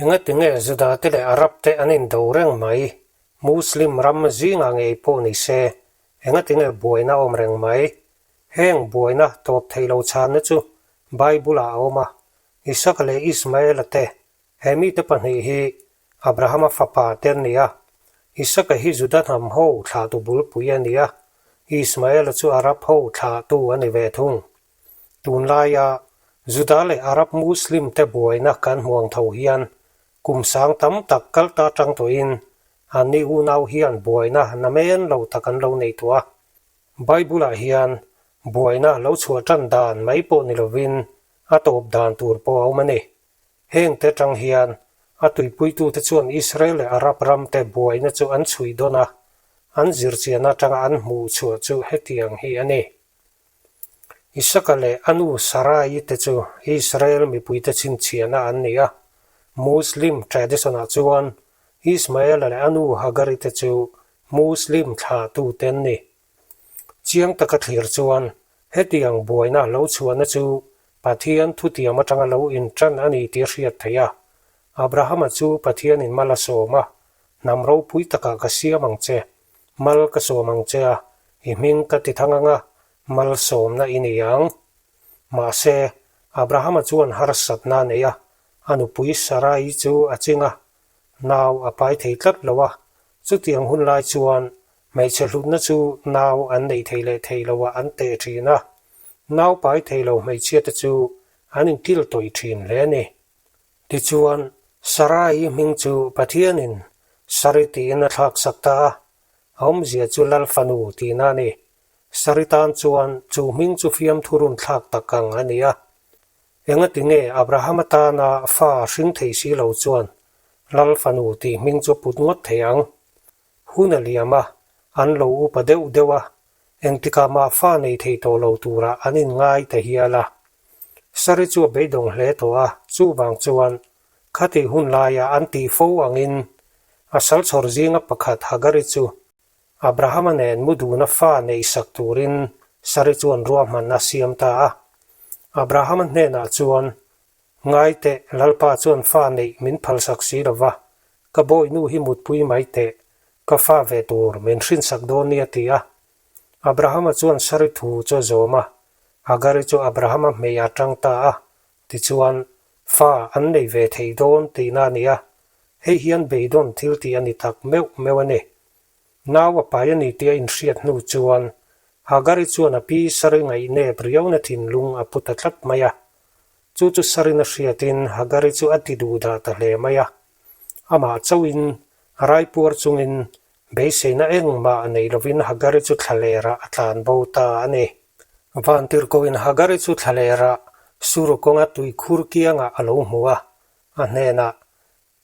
Engatinge Juda te leh Arab te an indo reng mai? Muslim ram zingah ngei pawh ni se, engatinge buaina awm reng mai? Heng buaina tawp thei lo chhanna chu Bible-ah a awm a, Isaka leh Ismaela te, he mite pahnih hi Abrahama fapa te an ni a. Isaka hi Juda hnam ho thlahtu bulpui a ni a, Ismaela chu Arab ho thlahtu a ni ve thung. Tunlaia Juda leh Arab Muslim te buaina kan hmuang tho hian kum sang tam tak kal ta tang tawhin anni unau hian buaina namen lo tak an lo nei tawh a. Bible-ah hian buaina lo chhuah tan dan mai pawh ni lovin a tawp dan tur pawh a awm a ni. Hengte tang hian a tuipuitute chuan Israel leh Arab ramte buaina chu an chhui dawn a, an zirchian atanga an hmuh chhuah chu hetiang hi a ni. Isaka leh a nu Sarai te chu Israel mipuite chhinchhiahna an ni a. Muslim tradition-ah chuan Ismaela leh a nu Hagari te chu Muslim thlahtute an ni. Chiang taka thlir chuan hetiang buaina lo chhuahna chu Pathian thutiam atanga lo intan a ni tih a hriat theih a. Abrahama chu Pathianin mal a sawm a, Hnam ropui takah ka siam ang che. Mal ka sawm ang che a, i hming ka ti thang ang a, malsawmna i ni ang. Mahse, Abrahama chuan harsatna a nei a, a nupui Sarai chu a ching a, nau a pai thei tlat lo a. Chutiang hun lai chuan hmeichhe hlutna chu nau an neih thei leh thei lo ah an teh thin a, nau pai thei lo hmeichhiate chu an inkil tawih thin hle a ni. Tichuan, Sarai hming chu Pathianin Sari tiin a thlaksak ta a, a awmzia chu Lal fanu tihna a ni. Sari tan chuan chu hming chu fiamthu run thlak tak ang a ni a. Engati nge Abrahama tana fa hring thei si lo chuan Lal fanu tih hming chu put ngawt thei ang? Hun a liam a, an lo upa deuh deuh a, engtikah mah fa nei thei tawh lo turah an inngai ta hial a. Sari chu a beidawng hle tawh a, chuvang chuan khatih hun laia an tih fo angin a salchhawr zinga pakhat Hagari chu Abrahama nen mu duna fa neihsak turin Sari chuan ruahman a siam ta a. Abrahama hnenah chuan Ngai teh, Lalpa chuan fa neih min phalsak si lo va, ka bawihnu hi mutpui mai teh, ka fa ve tur min hrinsak dawn nia ti a. Abrahama chuan Sari thu chu a zawm a, Hagari chu Abrahama hmei a tang ta a, tichuan, fa an nei ve thei dawn tihna a ni a, hei hian beidawn thil tih a ni tak meuh meuh a ni. Nau a pai a ni tih a inhriat hnu chuan Hagari chuan a pi Sari ngaihnep riauna thinlung a pu ta tlat mai a. Chu chu Sarin a hriatin Hagari chu a ti duh dah ta hle mai a. Amah chauhin raipuar chungin beiseina engmah nei lovin Hagari chu thlalerah a tlan bo ta a ni. Vantirhkohin Hagari chu thlalerah Sur kawnga tuikhur kiangah a lo hmu a, a hnenah,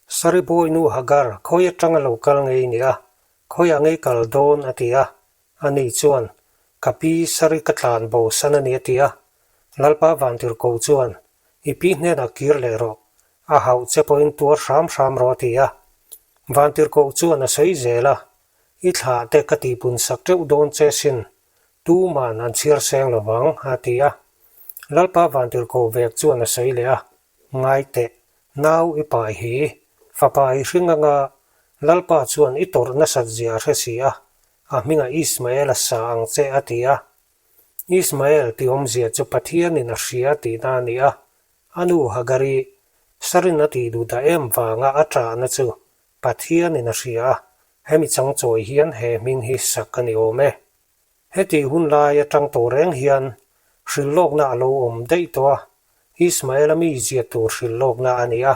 Sari bawinu Hagar, khawi atanga lo kal ngei ni a, khawiah ngei kal dawn a ti a. Ani chuan, Ka pi Sari ka tlan bo san a ni a ti a. Lalpa Vantirhko chuan, I pi hnenah kir leh rawh, a hauh che pawhin tuar hram hram rawh a ti a. Vantirhko chuan a sawi zel a, I thlah te ka tihpun sak teuh dawn che sin, tuman an chhiar seng lo vang a ti a. Lalpa Vantirhko vek chuan a sawi leh a, Ngai teh, nau i pai hi, fapa i hring anga Lalpa chuan i tawrh nasat zia a hre si a, a hmingah Ismael a sa ang che a ti a. Ismael tih awmzia chu Pathianin a hria tihna a ni a, a nu Hagari, Sarin a tih duh dah em vanga a ṭahna chu Pathianin a hria a, hemi changchawi hian he hming hi sak a ni awm e. Hetih hun lai atang tawh reng hian hrilhlawkna a lo awm daih tawh a, Ismaela mi zia tur hrilhlawkna a ni a,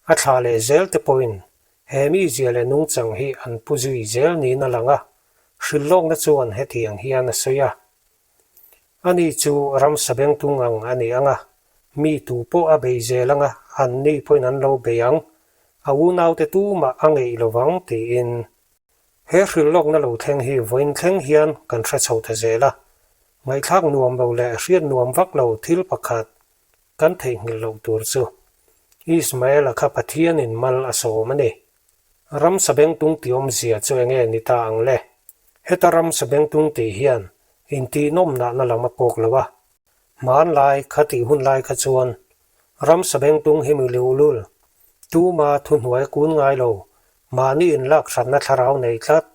a thlah leh zel te pawhin he mi zia leh nungchang hi an pu zui zel niin a lang a, hrilhlawkna chuan hetiang hian a sawi a. Ani chu ramsa bengtung ang a ni ang a, mi tu pawh a bei zel ang a, anni pawhin an lo bei ang, a unaute tumah a ngeih lovang tiin. He hrilhlawkna lo thleng hi vawiin thleng hian kan hre chho ta zel a, ngaihthlak nuam lo leh hriat nuam vak lo thil pakhat kan theihnghilh loh tur chu Ismaela kha Pathianin mal a sawm a ni. Ramsa bengtung tih awmzia chu enge ni ta ang le? Heta ramsa bengtung tih hian intihnawmnahna lam a kawk lo a, hmanlai kha tih hun lai kha chuan ramsa bengtung hi mi luhlul. Tuma thuhnuai kun ngai lo, mahni inlak hranna thlarau nei tlat,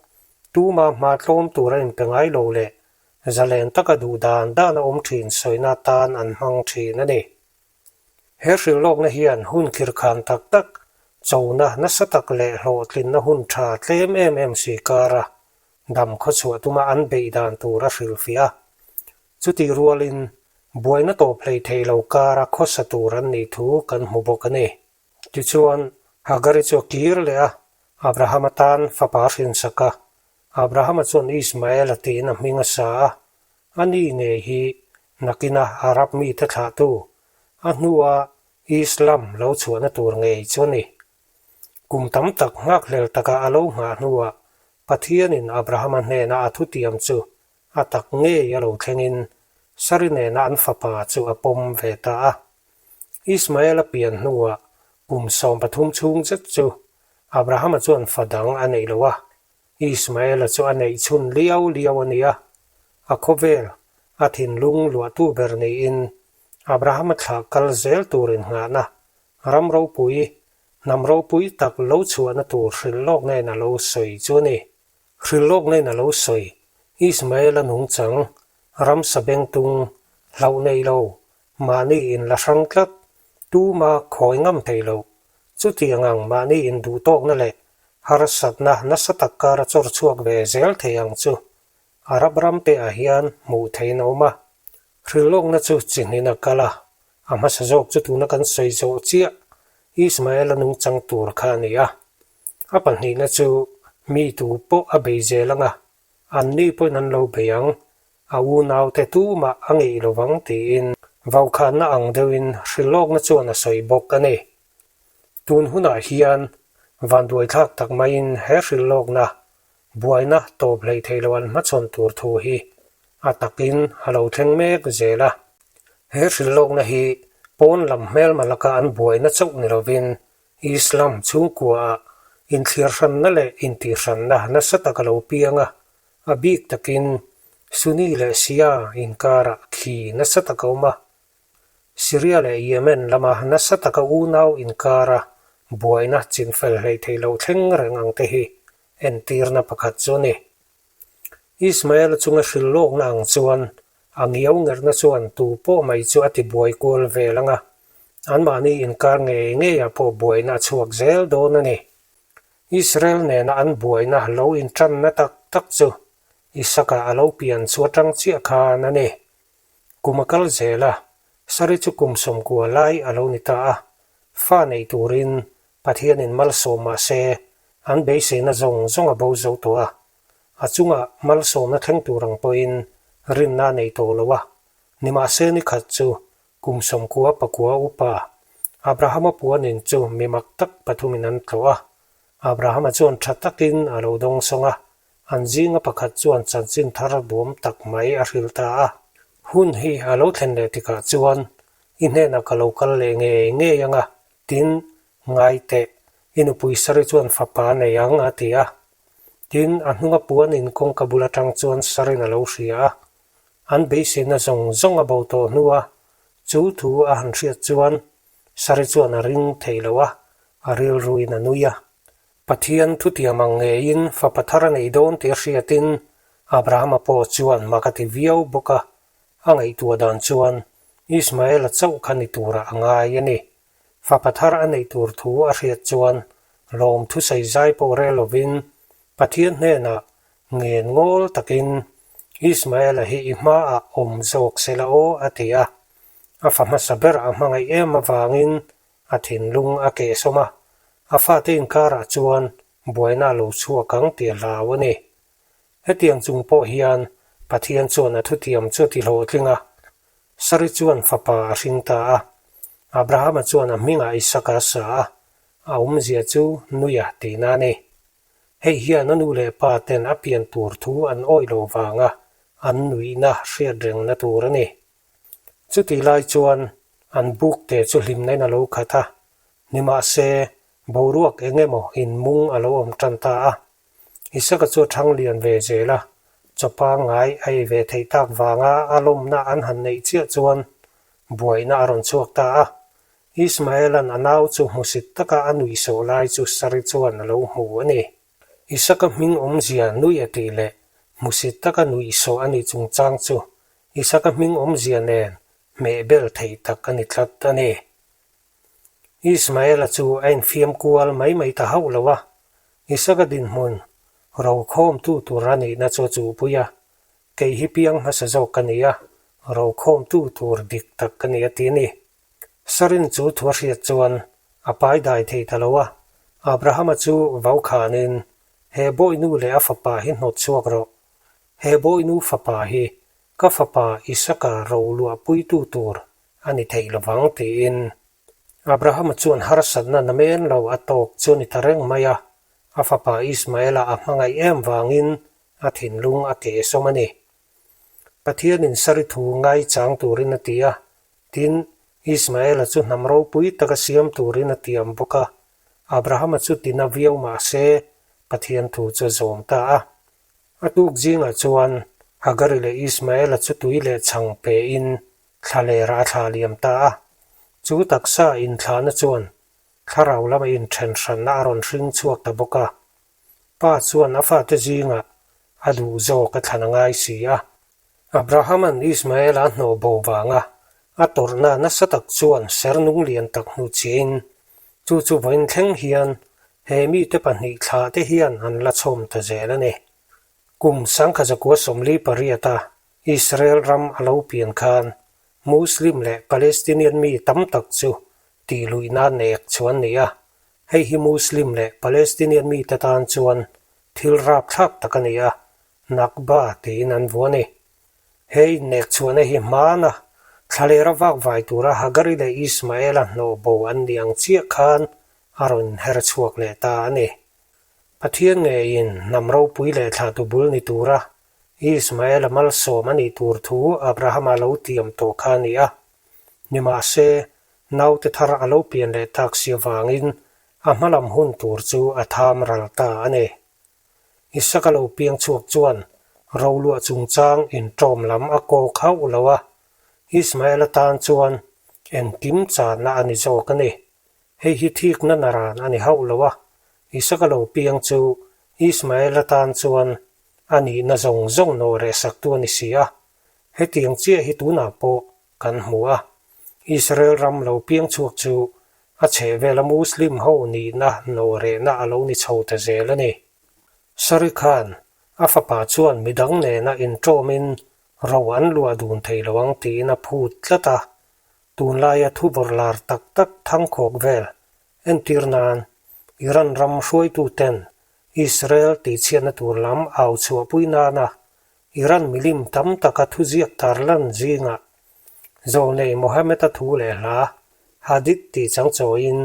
tuma hma tlawm tur a inpe ngai lo leh zalen taka duh dan dan a awm thin sawina tan an hmang thin a ni. He hrilhlawkna hian hun khirkhan tak tak, chona nasa tak leh hlawhtlinna hun tha tlem em em si kara dam khawchhuah tuma an beih dan tur a hrilhfiah a. Chutih rualin buaina tawp hlei thei lo kara khawsa tur an nih thu kan hmu bawk a ni. Tichuan, Hagari chu a kir leh a, Abrahama tan fapa a hrinsak a. Abrahama chuan Ismaela tiin a hming a sa a, a ni ngei hi nakina Arab mite thlahtu, a hnua Islam lo chhuahna tur ngei chu a ni. Kum tam tak nghakhlel taka a lo nghah hnuah Pathianin Abrahama hnena a thutiam chu a tak ngei a lo thlengin Sari nena an fapa chu a pawm ve ta a. Ismaela pian hnuah kum 13 chhung zet chu Abrahama chuan fa dang a neih lo a, Ismaela chu a neih chhun liau liau a ni a, a khawvel a thinlung luahtu ber niin Abrahama thlah kal zel turin nghahna ram ropui, hnam ropui tak lo chhuahna tur hrilh lawk nen a lo sawi chu a ni. Hrilh lawk nen a lo sawi, Ismaela nungchang, ramsa bengtung, hlauh nei lo, mahni in la hrang tlat, tuma khawi ngam thei lo. Chutiang ang mahni in duhtawkna leh harsatna nasa tak kar a chawr chhuak ve zel thei ang chu Arab ram te ah hian hmuh theihin a awm a. Hrilhlawkna chu chi hnin a kal a, a hmasa zawk chu tuna kan sawi zawh chiah Ismael-a nungchang tur kha a ni a. A pahnihna chu mi tu pawh a bei zel ang a, anni pawhin an lo bei ang, a unaute tumah a ngeih lo vang tiin vaukhanna ang deuhin hrilhlawkna chuan a sawi bawk a ni. Tun hunah hian vanduaithlak tak maiin he hrilhlawkna Buaina tawp hleih theih loh an hmachhawn tur thu hi a takin a lo thleng mek zel a. He hrilhlawkna hi pawn lam hmelma laka an buaina chauh ni lovin Islam chhungkuaah inthliarhranna leh intihhranna nasa tak a lo piang a, a bik takin Sunni leh Shia inkarah khi nasa tak a awm a. Syria leh Yemen lama nasa taka unau inkara buaina chinfel hleih theih loh thleng reng ang te hi entirna pakhat chu a ni. Ismael chunga hrilhlawkna ang chuan a ngiau ngerhna chuan tu pawh mai chu a ti buai kual vel ang a, anmahni inkar ngei ngeiah pawh buaina a chhuak zel dawn a ni. Israel nena an buaina lo intanna tak tak chu Isaka a lo pian chu atang chiah khan a ni. Kum a kal zel a, Sari chu kum 90 lai a lo ni ta a, fa nei turin Pathianin malsawm mah se, an beiseina zawng zawng a bo zo tawh a. A chungah malsawmna thleng tur ang pawhin rinna a nei tawh lo a. Nimahse ni khat chu kum 99 upa Abrahama puanin chu mi mak tak pathumin an tlawh a. Abrahama chuan tha takin a lo dawngsawng a, An zinga pakhat chuan chanchin thar duam tak mai a hrilh ta a. Hun hi a lo thlen leh tikah chuan i hnenah ka lo kal leh ngei ngei ang a, tin, ngai teh, i nupui Sari chuan fapa a nei ang, a ti a. Tin, a hnunga puanin kawngka bul atang chuan Sarin a lo hria a. An beiseina zawng zawng a bo tawh hnua chu thu a han hriat chuan Sari chuan a ring thei lo a, a rilruin a nui a. Pathian thutiam ang ngeiin fapa thar a nei dawn tih a hriatin Abrahama pawh chuan mak a ti viau bawk a, a ngaihtuah dan chuan Ismaela chauh kha ni turah a ngai a ni. Fapa thar a neih tur thu a hriat chuan lawm thusai zai pawh rel lovin Pathian hnenah ngen ngawl takin Ismaela hi i hmaah awm zawk se la aw a ti a. A fa hmasa ber a hmangaih em avangin A thinlung a kehsawm a, a fate inkarah chuan buaina a lo chhuak ang tih a hlau a ni. Hetiang chung pawh hian Pathian chuan a thutiam chu a ti hlawhtling a, Sari chuan fapa a hring ta a. Abrahama chuan a hmingah Isaka a sa a, a awmzia chu Nuia tihna a ni. Hei hian a nu leh pa ten a pian tur thu an awih lo vanga an nuihna hriat rengna tur a ni. Chutih lai chuan an buk te chu hlimna in a lo khat a, nimahse boruak eng emaw inmung a lo awm tan ta a. Isaka chu a thang lian ve zel a, chaw pangngai a ei ve theih tak vanga a lawmna an han neih chiah chuan buaina a rawn chhuak ta a. Ismaela'n a nau chu hmusit taka a nuihsawh lai chu Sari chuan a lo hmu a ni. Isaka hming awmzia nui a tih leh hmusit taka nuihsawh a nih chungchang chu Isaka hming awmzia nen hmehbel theih tak a ni tlat a ni. Ismaela chu a infiam kual mai mai ta hauh lo a, Isaka dinhmun rokhawmtu tur a nihna chu a chuhpui a, Kei hi piang hmasa zawk ka ni a, rokhawmtu tur dik tak ka ni a ti a ni. Sarin chu thu a hriat chuan a pai dai thei ta lo a, Abrahama chu vau khanin, He bawihnu leh a fapa hi hnawt chhuak rawh. He bawihnu fapa hi ka fapa Isaka ro luahpuitu tur a ni thei lo vang tiin. Abrahama chuan harsatna namen lo a tawk chu a ni ta reng mai a, a fapa Ismaela a hmangaih em vangin a thinlung a keh sawm a ni. Pathianin Sari thu ngaichang turin a ti a, tin, Ismaela chu hnam ropui taka siam turin a tiam bawk a. Abrahama chu tina viau mah se, Pathian thu chu a zawm ta a. A tuk zingah chuan Hagari leh Ismaela chu tui leh chhang pein thlalerah a thla liam ta a. Chu taksa inthlahna chuan thlarau lama inthen hranna a rawn hring chhuak ta bawk a. Pa chuan a fate zingah a duh zawk a thlan a ngai si a. Abrahama'n Ismaela a hnawh bo vanga a tawrhna nasa tak chuan ser nung lian tak hnuchhiain chu chu vawiin thleng hian he mite pahnih thlahte hian an la chhawm ta zel a ni. Kum sangkhazakua 48-a Israel ram a lo pian khan Muslim leh Palestinian mi tam tak chu tihluihna nek chu an ni a, Hei hi Muslim leh Palestinian mite tan chuan thil rapthlak tak a ni a, Nakba tiin an vuah a ni. He innek chhuahna hi hmana thlalera vak vai tura Hagari leh Ismaela hnawh bo an ni ang chiah khan a rawn inher chhuak leh ta a ni. Pathian ngeiin hnam ropui leh thlahtu bul ni tura Ismaela malsawm a nih tur thu Abrahama lo tiam tawh kha a ni a. Nimahse, Naute thar a lo pian leh tak si avangin a hmalam hun tur chu a tham ral ta a ni. Isaka lo piang chhuak chuan roluah chungchang inṭawm lam a kawk hauh lo a, Ismael atan chuan engkim channa a ni zawk a ni. Hei hi thikna naran a ni hauh lo a, Isaka lo piang chu Ismael atan chuan a nihna zawng zawng nawh rehsaktu a ni si a, hetiang chiah hi tunah pawh kan hmu a, Israel ram lo piang chhuak chu a chhehvela Muslim ho nihna nawhrehna a lo ni chho ta zel a ni. Sari Khan, a fapa chuan midang nena inṭawmin ro an luah dun thei lo ang tiin a phut tlat a, tunlaia thuvawrh lar tak tak thangkhawk vel entir nan Iran ram hruaituten Israel tihchhiatna tur lam au chhuahpui nana Iran milim tam taka thuziak tarlan zingah Zawlnei Mohammed-a thu leh hla Hadith tih chang chawiin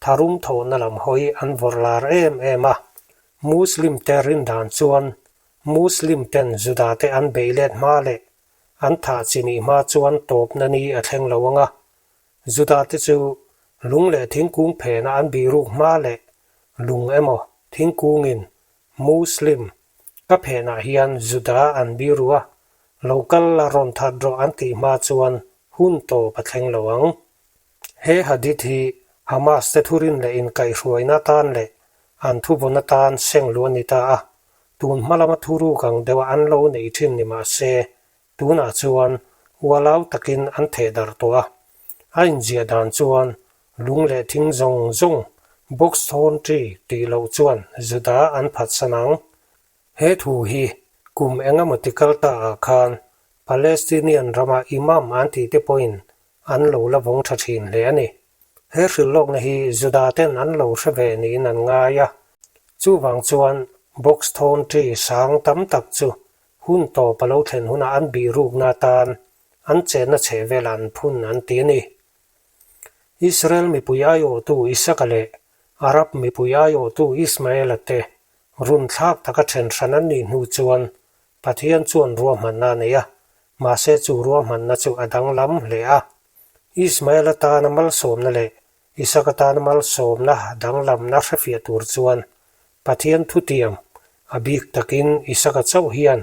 tharum thawhna lam hawi an vawrh lar em em a. Muslim te rindan chuan Muslim ten Juda te an beih let hma leh an thah chi nih hma chuan tawpna ni a thleng lo ang a. Juda te chu lung leh thingkung phena an bihruk hma leh lung emaw thingkungin Muslim, ka phenah hian Juda an biru a, lo kal la rawn that rawh an tih hma chuan hun tawp a thleng lo ang. He hadith hi Hamas te thurin leh inkaihhruaina atan leh an thuvawn atan seng luh a ni ta a, tun hma lama thuruk ang deuha an lo neih thin ni mah se, tunah chuan ualau takin an theh darh tawh a. A inziah dan chuan Lung leh thing zawng zawng box thawn tree tih loh chuan Juda an phatsan ang. He thu hi kum engemaw ti kal ta ah khan Palestinian rama Imam an tih te pawhin an lo la vawng tha thin hle a ni. He hrilhlawkna hi Juda ten an lo hre ve niin an ngai a. Chuvang chuan box thawn tree sang tam tak chu hun tawp a lo thlen hunah an bihrukna atan an chenna chhehvelah an phun an ti a ni. Israel mipui aiawhtu Isaka leh Arab mipui aiawhtu Ismaela te runthlak taka then hran an nih hnu chuan Pathian chuan ruahmanna a nei a, mahse chu ruahmanna chu a danglam hle a. Ismaela tana malsawmna leh Isaka tana malsawmna danglamna hrefiah tur chuan Pathian thutiam a bik takin Isaka chauh hian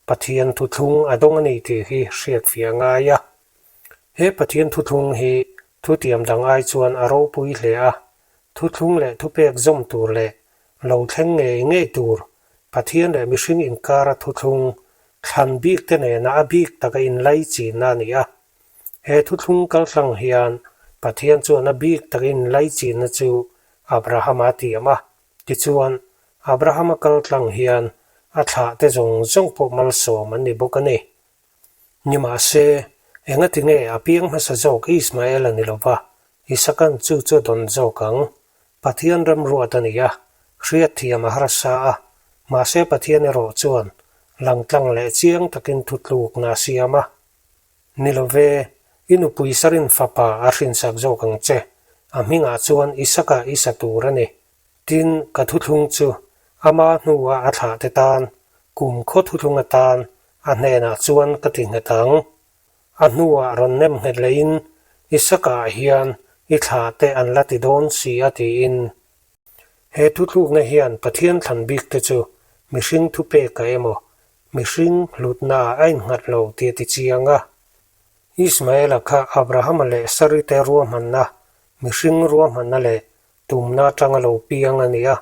Pathian thuthlung a dawng a ni tih hi hriatfiah a ngai a. He Pathian thuthlung hi Thutiam dang ai chuan a ropui hle a, thuthlung leh thupek zawm tur leh lo thleng ngei ngei tur Pathian leh mihring inkara thuthlung thlan bik te nena a bik taka inlaichinna a ni a. He thuthlung kaltlang hian Pathian chuan a bik taka inlaichinna chu Abrahama a tiam a, tichuan Abrahama kaltlang hian a thlahte zawng zawng pawh malsawm an ni bawk a ni. Nimahse, engati nge a piang hmasa zawk Ismael a ni lo va, Isakan chu chu a dawn zawk ang. Pathian remruat a ni a, hriatthiam a harsa a, mahse Pathian erawh chuan langtlang leh chiang takin thutlukna a siam a. Ni lo ve, i nupui Sarin fapa a hrinsak zawk ang che, a hmingah chuan Isaka i sa tur a ni. Tin, ka thuthlung chu ama hnua a thlahte tan, kum khaw thuthlung atan a hnenah chuan ka ti nghet ang. A hnuah rawn nem nghet lehin, Isaka-ah hian i thlahte an la ti dawn si a tiin. He thuthlukna hian Pathian thlan bikte chu mihring thupeka emaw, mihring hlutnaah a innghat lo tih a ti chiang a. Ismaela kha Abrahama leh Sarite ruahmanna, mihring ruahmanna leh Tumna atanga lo piang a ni a,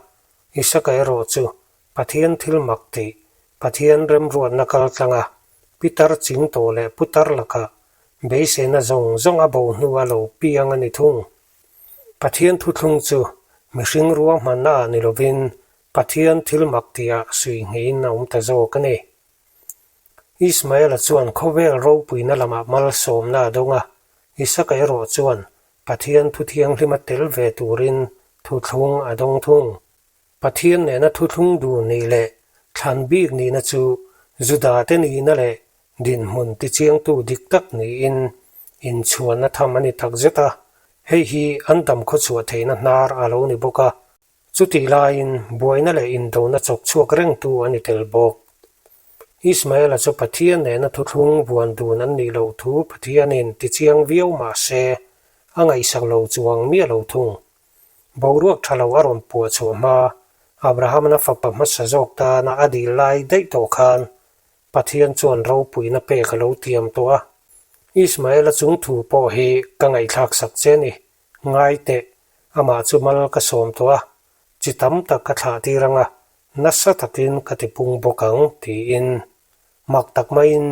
Isaka erawh chu Pathian thil mak tih, Pathian remruatna kal tlanga pitar ching tawh leh putar lakah beiseina zawng zawng a bo hnua lo piang a ni thung. Pathian thuthlung chu mihring ruahmanna ah ni lovin Pathian thil mak tihah sui ngeiin a awm ta zawk a ni. Ismaela chuan khawvel ropuina lamah malsawmna a dawng a, Isaka erawh chuan Pathian thu thianghlima tel ve turin thuthlung a dawng thung. Pathian nena thuthlung dun nih leh thlan bik nihna chu Judate nihna leh dinhmun tichiangtu dik tak niin inchhuanna tham a ni takzet a, hei hi an dam khawchhuah theihna hnar a lo ni bawk a. Chutih laiin buaina leh indona chawk chhuak rengtu a ni tel bawk. Ismaela chu Pathian nena thuthlung vuan dun an nih loh thu Pathianin tichiang viau mah se, a ngaihsak lo chuang miah lo thung. Boruak tha lo a rawn puah chhuah hma, Abrahamana fapa hmasa zawk tana a dil lai daih tawh khan Pathian chuan ropuina pek a lo tiam tawh a. Ismaela chung thu pawh hi ka ngaihthlak sak che a ni. Ngai teh, amah chu mal ka sawm tawh a, chi tam tak ka thlah tir ang a, nasa takin ka ti pung bawk ang, tiin. Mak tak maiin,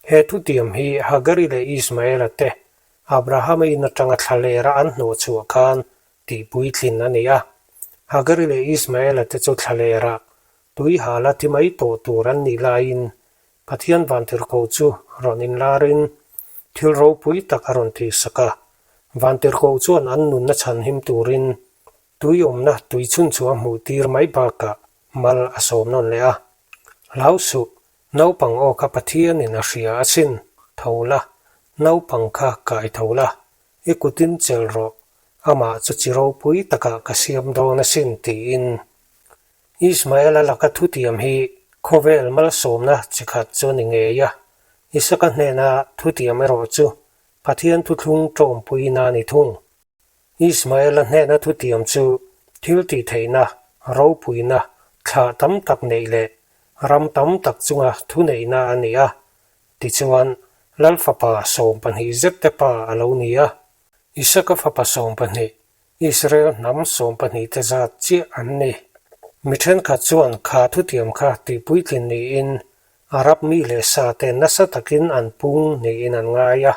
he thutiam hi Hagari leh Ismaela te Abrahama in atanga thla lera an hnawh chhuah khan tihpuitlin a ni a. Hagari leh Ismaela te chu thla lerah tui hala ti mai tawh tur an nih laiin Pathian Vantirhkoh chu rawn inlarin thil ropui tak a rawn tihsak a. Vantirhkoh chuan an nunna chhanhim turin tui awmna tui chhun chu a hmuh tir mai bakah mal a sawm nawn leh a. Hlau suh, naupang aw kha Pathianin a hria asin, tho la, naupang kha kai tho la, i kutin chelh rawh, amah chu chi ropui takah ka siam dawn asin tiin. Ismaela laka thutiam hi khawvel malsawmna chi khat chu a ni ngei a, Isaka hnena thutiam erawh chu Pathian thuthlung tawmpuina a ni thung. Ismaela hnena thutiam chu thil tihtheihna, ropuina, thlah tam tak neih leh ram tam tak chunga thuneihna a ni a, tichuan Lal fapa 12 zet te pa a lo ni a. Isaka fapa 12 Israel hnam 12 te zat chiah an ni. Mi thenkhat chuan kha thutiam kha tihpuitlin niin Arab mi leh sa te nasa takin an pung niin an ngai a,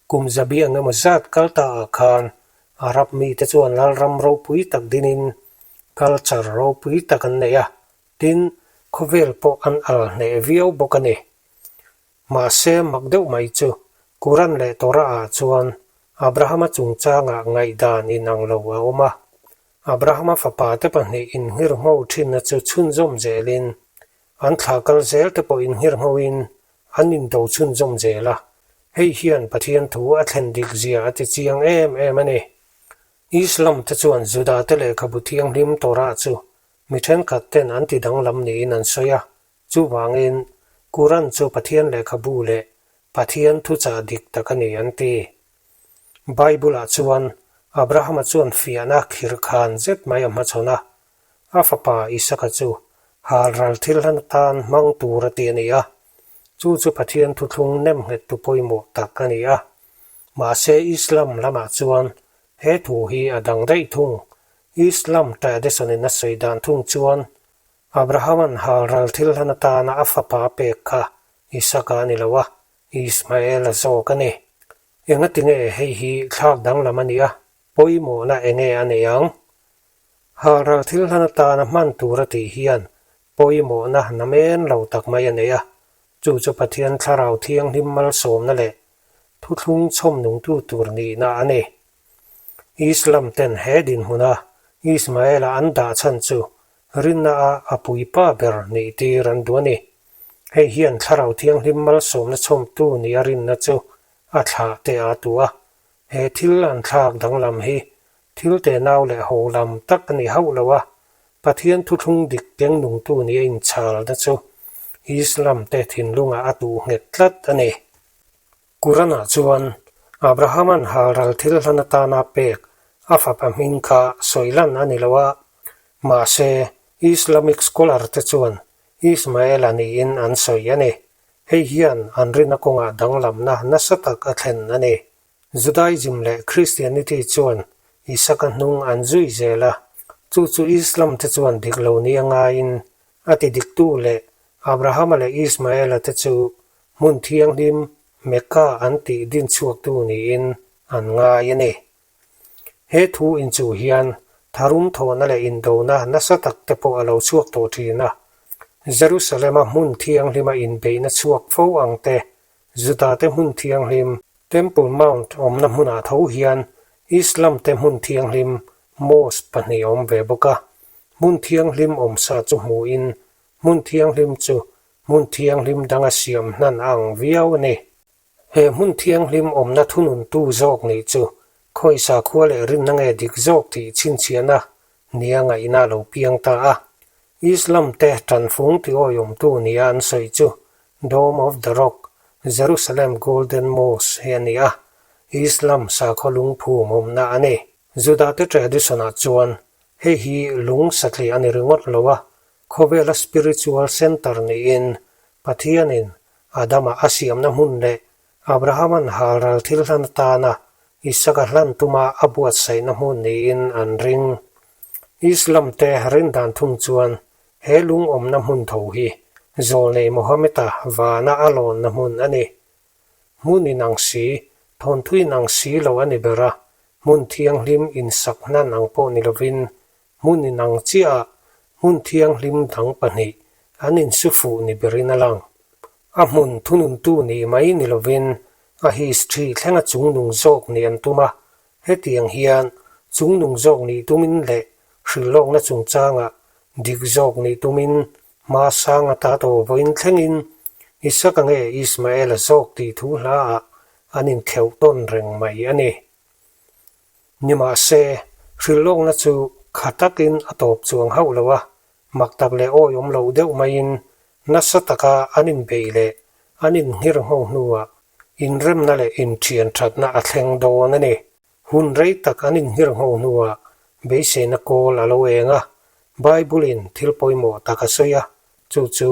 kum zabi eng emaw zat kal ta ah khan Arab mite chuan lalram ropui tak dinin culture ropui tak an nei a, tin, khawvel pawh an al hneh viau bawk a ni. Mahse, mak deuh mai chu Quran leh Torah ah chuan Abrahama chungchangah ngaihdan inang lo a awm a. Abrahama fapa te pahnih inngirngho thinna chu chhunzawm zelin an thlah kal zel te pawh inngirnghoin an indo chhunzawm zel a. Hei hian Pathian thu a thlen dik zia a ti chiang em em a ni. Islam te chuan Juda te lehkhabu thianghlim Torah chu mi thenkhat ten an ti danglam niin an sawi a. Chuvangin, Quran chu Pathian lehkhabu leh Pathian thuchah dik tak a ni an ti. Bible-ah chuan Abrahama chuan fiahna khirhkhan zet mai a hmachhawn a, a fapa Isaka chu halral thil hlan atan hmang tur a ti a ni a, chu chu Pathian thuthlung nemnghettu pawimawh tak a ni a. Mahse Islam lamah chuan he thu hi a dang daih thung. Islam tradition-in a sawi dan thung chuan Abraham-a'n halral thil hlan atana a fapa pek kha Isaka a ni lo a, Ismael-a zawk a ni. Engatinge hei hi thlak danglam a nia, pawimawhna enge a nei ang? Halral thil hlan atana hman tur a tih hian pawimawhna namen lo tak mai a nei a, chu chu Pathian Thlarau Thianghlim malsawmna leh thuthlung chhawm nungtu tur nihna a ni. Islam ten he dinhmuna Ismael-a an dah chhan chu rinna a a puipa ber nih tir an duh a ni. Hei hian Thlarau Thianghlim malsawmna chhawmtu nia rinna chu a thlah teh a tu a. He thil an thlak danglam hi thil tenau leh ho lam tak a ni hauh lo a, Pathian thuthlung dik keng nungtu nia inchalna chu Islam te thinlungah a tuh nghet tlat a ni. Quran-ah chuan Abraham-a'n halral thil hlan atana pek a fapa hming kha sawi lan a ni lo a, mahse Islamic scholar te chuan Ismael-a niin an sawi a ni. Hei hian an rinna kawngah danglamna nasa tak a thlen a ni. Judaism leh Christianity chuan Isaka hnung an zui zel a, chu chu Islam te chuan dik lo nia ngaiin a ti diktu leh Abrahama leh Ismaela te chu hmun thianghlim Mecca an tih din chhuaktu niin an ngai a ni. He thu inchuh hian tharum thawhna leh indona nasa tak te pawh a lo chhuak tawh thin a. Jerusalem-a hmun thianghlima inbeihna chhuak fo ang te, Juda-te hmun thianghlim, Temple Mount awmna hmunah tho hian Islam-te hmun thianghlim, mosque, pahnih a awm ve bawk a. Hmun thianghlim awmsa chu hmuhin hmun thianghlim chu hmun thianghlim danga siam hnan a ang viau a ni. He hmun thianghlim awmna thununtu zawk nih chu khawisa khua leh rinna nge dik zawk tih chhinchhiahna nia ngaihna a lo piang ta a. Islam te tanfung tiawiawmtu nia an sawi chu Dome of the Rock, Jerusalem Golden Mosque hi a ni a, Islam sakhaw lungphum awmna a ni. Judate tradition-ah chuan hei hi lung satliah a ni ringawt lo a, Khawvela spiritual center niin Pathianin Adama a siamna hmun leh Abrahama'n halral thil hlan atana Isaka hlan tuma a buatsaihna hmun niin an ring. Islam te rindan thung chuan he lungawmna hmun tho hi zawlnei Mohammed-a vana a lawnna hmun a ni. Hmun inang si, thawnthu inang si lo a ni ber a, hmun thianghlim insak hnan ang pawh ni lovin Hmun inang chiahah hmun thianghlim dang pahnih an insu fuh ni berin a lang. A hmun thununtu nih mai ni lovin a history thlenga chungnung zawk nih an tum a, hetiang hian chungnung zawk nih tumin leh hrilhlawkna chungchangah dik zawk nih tumin hma sang ata tawh vawiin thlengin Isaka nge Ismaela zawk tih thu hlaah an inkheuh tawn reng mai a ni. Nimahse, hrilhlawkna chu kha takin a tawp chuang hauh lo a, mak tak leh awihawm loh deuh maiin nasa taka an inbeih leh an inhngir ngho hnuah inremna leh inthian thatna a thleng dawn a ni. Hun rei tak an inhngir ngho hnuah beiseina kawl a lo eng a, Bible-in thil pawimawh tak a sawi a, chu chu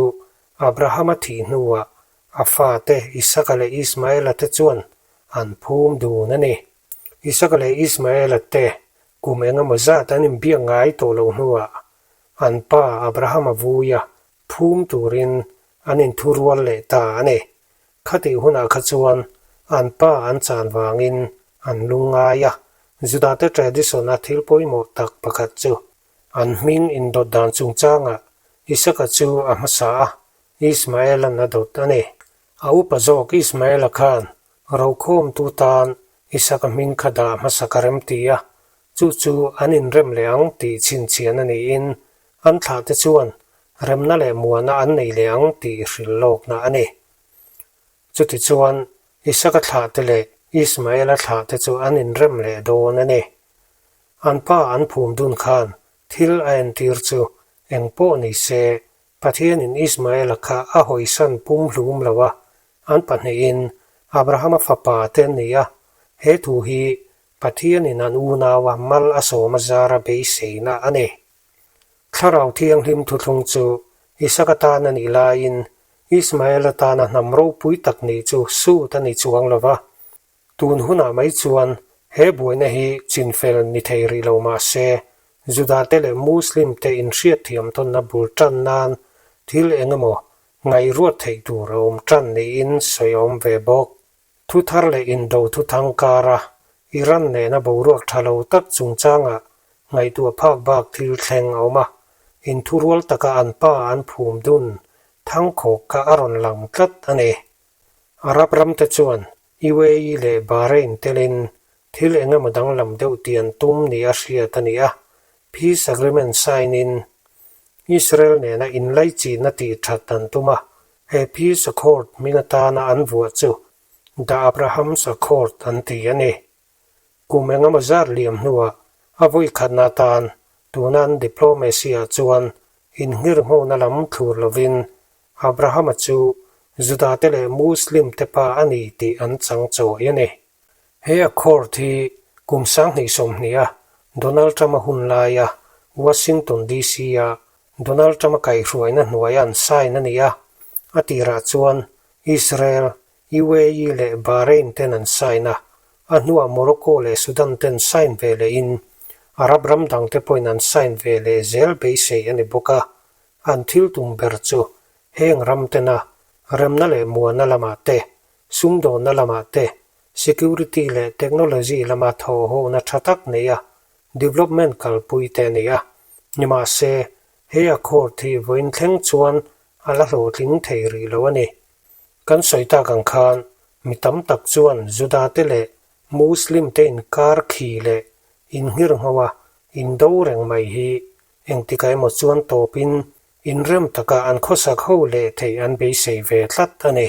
Abrahama thih hnuah a fate Isaka leh Ismaela te chuan an phum dun a ni. Isaka leh Ismaela te kum eng emaw zat an inbiak ngai tawh loh hnuah an pa Abrahama vuia phum turin an inthurual leh ta a ni. Khatih hunah kha chuan an pa an chan vangin an lungngai a, Judate tradition-a thil pawimawh tak pakhat chu an hming indawt dan chungchangah Isaka chu a hmasa a, Ismaela'n a dawt a ni. A upa zawk Ismaela khan Rokhawmtu tan Isaka hming kha dah hmasa ka rem ti a, chu chu an inrem leh ang tih chhinchhian a niin an thlahte chuan remna leh muana an nei leh ang tih hrilh lawkna a ni. Chutichuan Isaka thlahte leh Ismaela thlahte chu an inrem leh dawn a ni. An pa an phum dun khan thil a entir chu eng pawh ni se Pathianin Ismaela kha a hawisan pumhlum lo a, an pahnihin Abrahama fapa te an ni a, he thu hi Pathianin an unaua mal a sawm a zara beiseina a ni. Thlarau Thianghlim thuthlung chu Isaka tan a nih laiin Ismaela tana hnam ropui tak nih chu sut a ni chuang lo va. Tun hunah mai chuan he buaina hi chinfel ni thei rih lo mah se, Judate leh Muslim-te inhriatthiam tawnna bul tan nan thil eng emaw ngaihruat theih tur a awm tan niin sawi a awm ve bawk. Thu thar leh indo thu thang kara Iran nena boruak tha lo tak chungchangah ngaihtuah phak bak thil thleng a awm a, inthurual taka an pa an phum dun thangkhawk kha a rawn lang tlat a ni. Arab ramte chuan UAE leh Bahrain telin thil eng emaw danglam deuh tih an tum ni a hriat a ni a, peace agreement sign-in Israel nena inlaichihna tih that an tum a, he peace accord hming atana an vuah chu The Abraham's Accord an ti a ni. Kum eng emaw zat liam hnuah a vawi khatna atan tuna an diplomacy-ah chuan inngirnghawna lam thlur lovin Abrahama chu Judate leh Muslim-te pa a ni tih an chang chawi a ni. He accord hi kum 2020 a Donald Trump-a hun laia Washington DC-a Donald Trump-a kaihhruaina hnuaia an sign a ni a, a tirah chuan Israel, UAE leh Bahrain ten an sign a, a hnuah Morocco leh Sudan ten sign ve lehin Arab ram dangte pawhin an sign ve leh zel beisei a ni bawk a. An thil tum ber chu heng ram tena remna leh muana lamah te, sumdawnna lamah te, security leh technology lama thawhhawhna tha tak neia development kalpui te a ni a. Nimahse, he accord hi vawiin thleng chuan a la hlawhtling thei rih lo a ni. Kan sawi tak ang khan mi tam tak chuan Juda te leh Muslim te inkar khi leh inngirngho a indo reng mai hi Engtikah emaw chuan tawpin inrem taka an khawsak ho leh theih an beisei ve tlat a ni.